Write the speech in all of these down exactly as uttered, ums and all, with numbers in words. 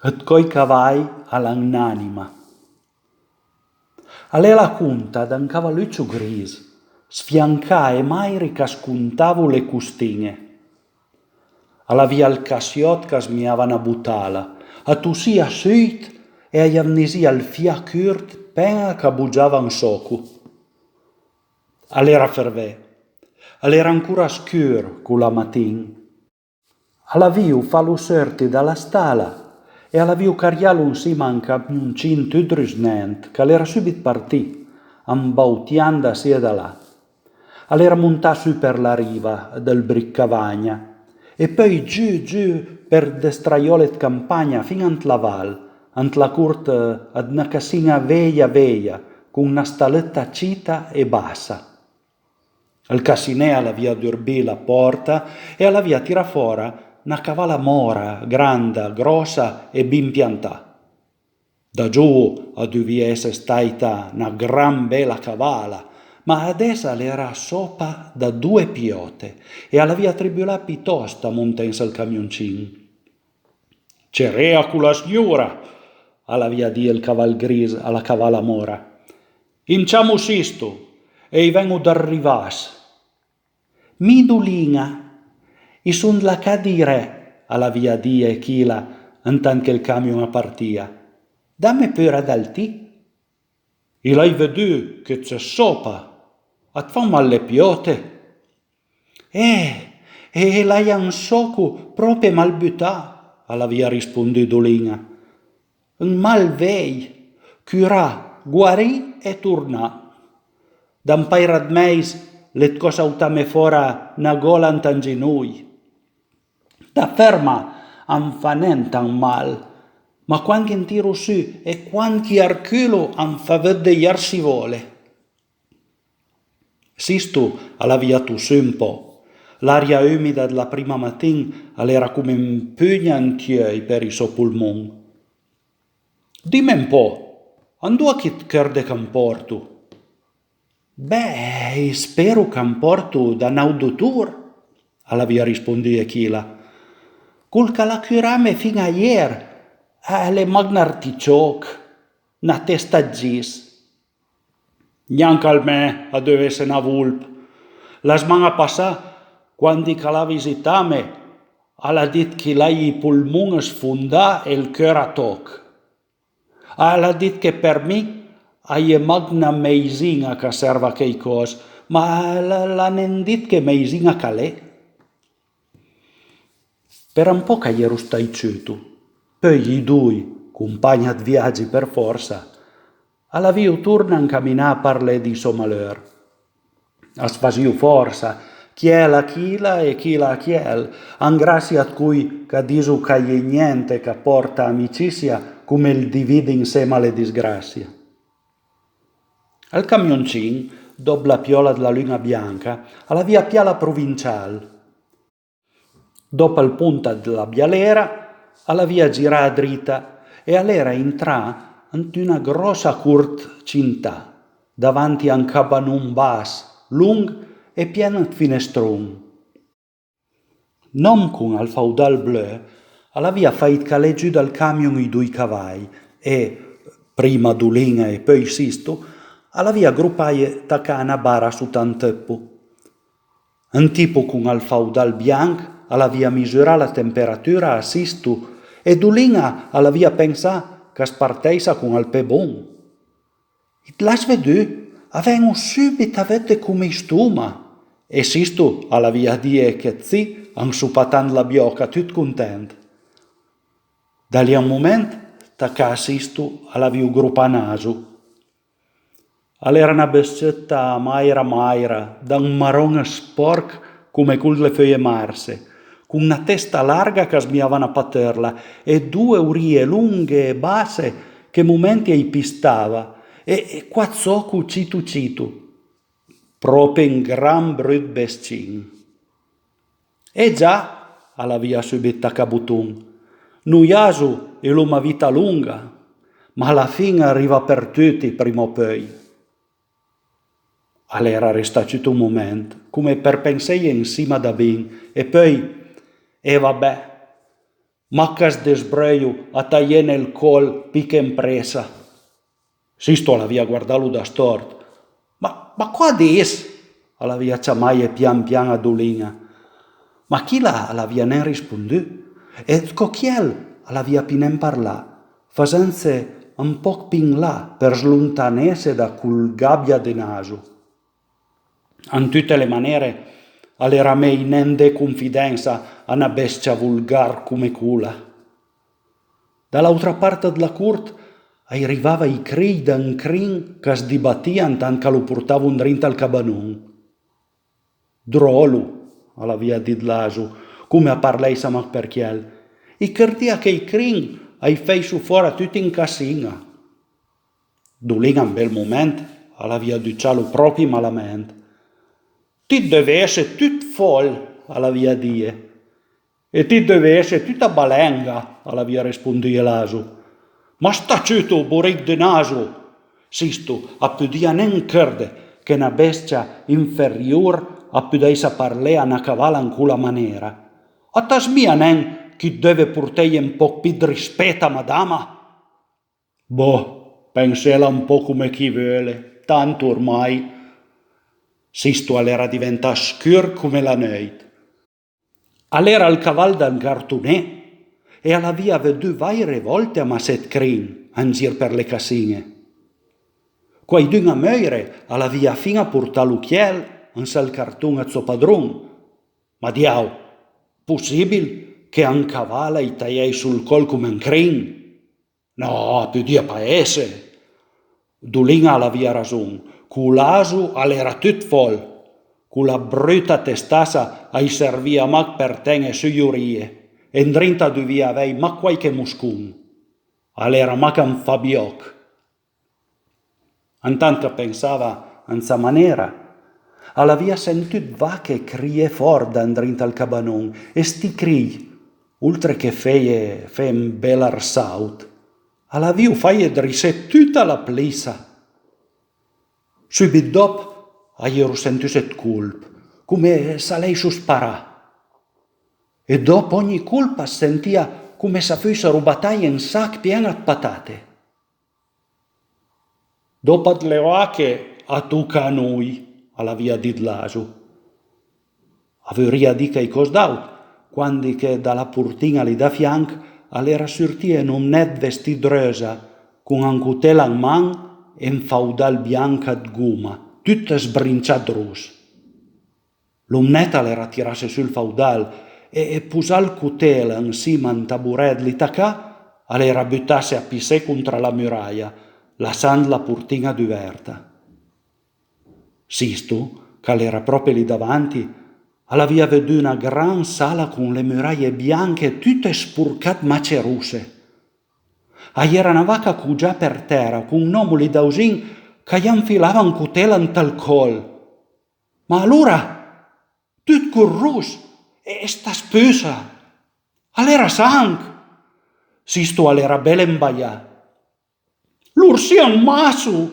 Ëd còi cavaj a l'han n'ànima. A l'é la conta d'un cavaluccio gris, sfiancà e màiri ch'a scontavo le costin-e. A l'avìa ël cassiòt ch'a smijava na botala, a tossìa sùit e a-j vnisìa ël fià curt pen-a ch'a bogiava un sòco. A l'era fervé. A l'era ancora scur cola matin. A l'avìo falo seurti da la stala e a l'avìo carialo ansima a un camioncin tut rusnent ch'a l'era sùbit partì, ambautiand da sì e da là. A l'era montà sù për la riva dël Brich Cavagna e peui giù, giù për dë straiòle ëd campagna fin ant la val, ant la cort ëd na cassin-a veja, veja, con na stalëtta cita e bassa. Ël cassiné a l'avìa durbì la pòrta e a l'avìa tirà fòra na cavala mòra, granda, gròssa e bin piantà. Da giovo a duvìa esse stàita na gran bela cavala, ma adess a l'era sòpa da doe piòte e a l'avìa tribulà pitòst a monté an sël camioncin. «Cerèa cola sgnora», a l'avìa dì ël caval gris a la cavala mòra. «I ciamo Sisto e i ven-o dal Rivass.» «Mi Dolin-a, i son dla ca dij re», a l'avìa dì Echila, antant che ël camion a partìa. «Damme peura dal ti.» «I l'hai vëdù che it ses sòpa, a it fan mal le piòte?» «Eh, e l'hai un sòco pròpe mal butà», a l'avìa rispondù Dolin-a. «Un mal vej, curà, guarì e tornà. Da un paira ëd meis l'é tocà sautame fòra na gòla ant un ginoj. Da ferma a 'm fa nen tant mal, ma quand ch'in tiro sù e quand ch'i arculo a 'm fa vëdde j'arsivòle.» Sisto a l'avìa tossù un pò. L'aria umida dla prima matin a l'era come un pugn ant j'euj për ij sò polmon. «Dime un pò, andoa ch'it chërde ch'am pòrto?» «Beh, i spero ch'am pòrto da n'àut dotor», a l'avìa rispondù Echila. «Col ch'a l'ha curame fin a ier, a l'é mach n'articiòch, na testa ëd gis.» «Gnanca ël mè a deuv esse na volp. La sman-a passà, quandi ch'a l'ha visitame, a l'ha dit ch'i l'hai ij polmon sfondà e ël cheur a tòch. A l'ha dit che për mi a-i é mach na meisin-a ch'a serv a cheicòs, ma a l'ha nen dit che meisin-a ch'a l'é.» Për un pòch a j'ero stàit ciuto, peui ij doi, compagn ëd viagi për fòrsa, a l'avìo torna ancaminà a parlé dij sò maleur. As fasìo fòrsa, chiel a chila e chila a chiel, an grassia ëd coj ch'a diso ch'a-i é gnente ch'a pòrta amicìssia come ël divide ansema le disgrassie. Ël camioncin, dòp la piòla dla lun-a bianca, a l'avìa pijà la provincial. Dòp ël pont dla Bialera, a l'avìa girà a drita e a l'era intrà ant una gròssa cort cintà, davanti a un cabanon bass, long e pien ëd finestron. N'òm con ël faudal bleu a l'avìa fàit calé giù dal camion ij doi cavaj e, prima Dolin-a e peui Sisto, a l'avìa gropaje tacà a na bara sota un tëppo. Un tipo con ël faudal bianch a l'avìa misurà la temperatura a Sisto e Dolin-a a l'avìa pensà ch'as parteissa con ël pé bon. «It l'has vëdù? A ven-o sùbit a vëdde come i stoma.» E Sisto a l'avìa dije che ëd sì, ansopatant la biòca, tut content. Da lì a un moment, tacà a Sisto a l'avìo gropà naso. A l'era na bës-ciëtta maira maira, d'un maron spòrch come col dle feuje marse, con na testa larga ch'a smijava na patërla e doe orije longhe e basse che momenti a-j pistava e, e quat sòco cito cito. Pròpe un gran brut bes-cin. «Eh già», a l'avìa sùbit tacà boton, «noi aso i l'oma vita longa, ma la fin a riva për tuti prima o peui.» A l'era restà ciuto un moment, come për penseje ansima da bin, e peui: «Eh, va bè, mach ch'as dësbreujo a taiene ël còl pì che ën pressa. Sisto a l'avìa guardalu da stòrt. Ma, ma còsa dis? A l'avìa ciamaje pian pian a Dulin-a. Ma chila a l'avìa nen rispondù, e co chiel a l'avìa pì nen parlà, fasentse un pòch pì in là për slontanesse da col gàbia dë naso. An tute le manere, a l'era mej nen dé confidensa a na bèstia volgar come cola. Da l'àutra part dla cort a-i rivava ij crij d'un crin ch'as dibatìa antant ch'a lo portavo andrinta al cabanon. «Dròlo», a l'avìa dit l'aso, come a parlèissa mach për chiel. «I chërdìa che ij crin a-j fèisso fòra tuti an cassin-a.» Dulin-a un bel moment a l'avìa ducialo pròpi malament. «Ti it deuve esse tut fòl», a l'avìa dije. «E ti it deuve esse tuta balenga», a l'avìa respondùje l'aso. «Ma sta ciuto, borich dë naso!» Sisto a podìa nen chërde che na bèstia inferior a podèissa parlé a na cavala an cola manera. «A t'as mia nen ch'i it deuve porteje un pòch pì dë rispet a madama?» «Boh, pensela un pò come ch'i veule, tant ormai.» Sisto a l'era diventà scur come la neuit. A l'era al caval d'un cartoné e a l'avìa vëdù vàire vòlte amassé ëd crin an gir për le cassin-e. Quaidun a Meuire a l'avìa fin-a portà l'ochiel an sël carton ëd sò padron. Ma diao, possibil che un caval a-j taièisso ël còl come un crin? No, a podìa pa esse. Dulin-a a l'avìa rason, col aso a l'era tut fòl. Cola bruta testassa a-j servìa mach për ten-e su j'orije, e andrinta a dovìa avèj mach quàiche moscon. A l'era mach un fabiòch. Antant ch'a pensava an sa manera, a l'avìa sentù ëd vache crijé fòrt da andrinta al cabanon, e sti crij, oltre che feje fé un bel arsàut, a l'avìo faje drissé tuta la plissa. Sùbit dòp a j'ero sentusse ëd colp, come s'a l'èisso sparà. E dòp ògni colp as sentìa come s'a fuissa robataje un sach pien ëd patate. «Dòp a t'le vache a toca a noi», a l'avìa dit l'aso. A vorìa dì chèicòs d'àut, quandi che da la portin-a lì da fianch a l'era surtìe n'omnèt vestì ëd reusa, con un cotel an man e un faudal bianch ëd goma, tut sbrincià ëd ross. L'omnèt a l'era tirasse su ël faudal e, e posà ël cotel an sima a un taborèt lì tacà, a l'era butasse a pissé contra la muraja, lassand la portin-a duverta. Sisto, ch'a l'era pròpi lì davanti, a l'avìa vëdù na gran sala con le muraje bianche tute sporcà ëd macerosse. A-i era na vaca cogià për tèra con un òmo lì davzin ch'a j'anfilava un cotel ant ël còl. Ma alora, tut col ross e, e sta spussa, a l'era sanch! Sisto a l'era bel ëmbaià. «L'orsì an masso!»,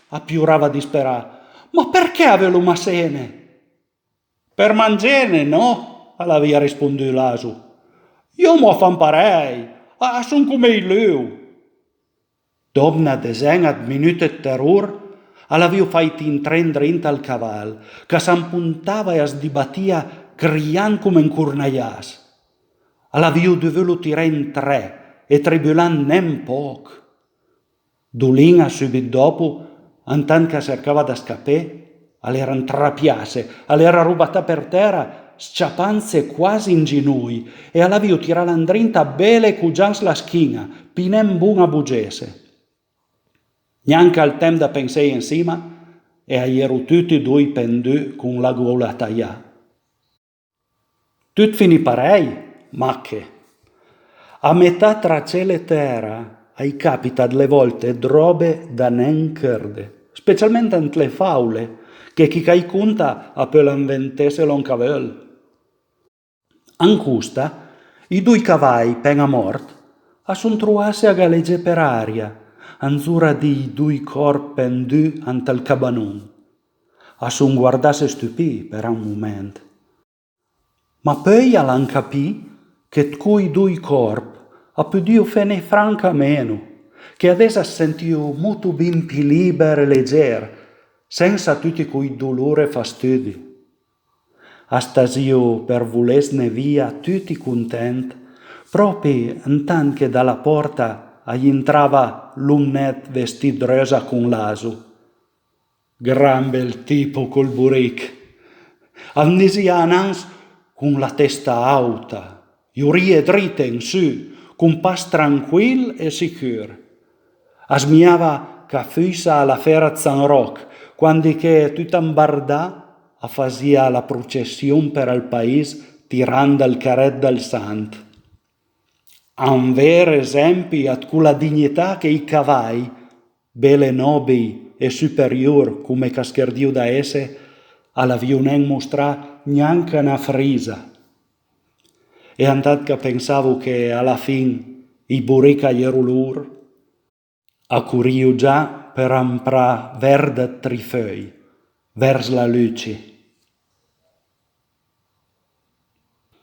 a piorava disperà. «Ma përchè a veulo massene?» «Për mangene, nò?» a l'avìa respondù l'aso. «J'òmo a fan parèj, a, a son come ij leu.» Dòp na dësen-a ëd minute ëd terror, a l'avìo fàit intré andrinta al caval, ch'a s'ampontava e as dibatìa crijand come un cornaiàs. A l'avìo dovùlo tiré an tre e tribuland nen pòch. Dulin-a, sùbit dòpo, antant ch'a sercava dë scapé, a l'era antrapiasse, a l'era robatà për tèra, s-ciapandse quasi an ginoj, e a l'avìo tirala andrinta bele cogià an sla schin-a, pì nen bon a bogesse. Gnanca ël temp da penseje ansima, e a j'ero tuti doi pendù con la gola taià. Tut finì parèj, mach che. A metà tra cel e tèra a-i capita dle vòlte ëd ròbe da nen chërde, specialment ant le fàule, che chi ch'a-j conta a peul anventesse lòn ch'a veul. An costa, ij doi cavaj pen-a mòrt a son trovasse a galegé për aria, anzora dij doi còrp pendù ant ël cabanon. A son guardasse stupì për un moment. Ma peui a l'han capì che 'd coj doi còrp a pudìo fene franca meno, che adess as sentìo motobin pì lìber e leger, sensa tuti coj dolor e fastudi. A stasìo per volessne via tuti content, pròpi antant che da la pòrta a jintrava l'omnèt vestì reusa con l'aso. Gran bel tipo col borich. A vnisìa anans con la testa àuta, j'orije drite an su, con pas tranquil e sicur. A smijava ch'a fussa a la fera ëd San Ròch, quandi che, tut ambardà, a fasìa la procession për ël pais tirand ël carèt dël sant. A un ver esempi ëd cola dignità che ij cavaj, bele nòbij e superior coma ch'a cherdìo da esse, a l'avìo nen mostrà gnanca na frisa. E antant ch'a pensavo che a la fin ij borich a j'ero lor, a corìo già për amprà vèrt ëd Trifeuj, vers la Luci.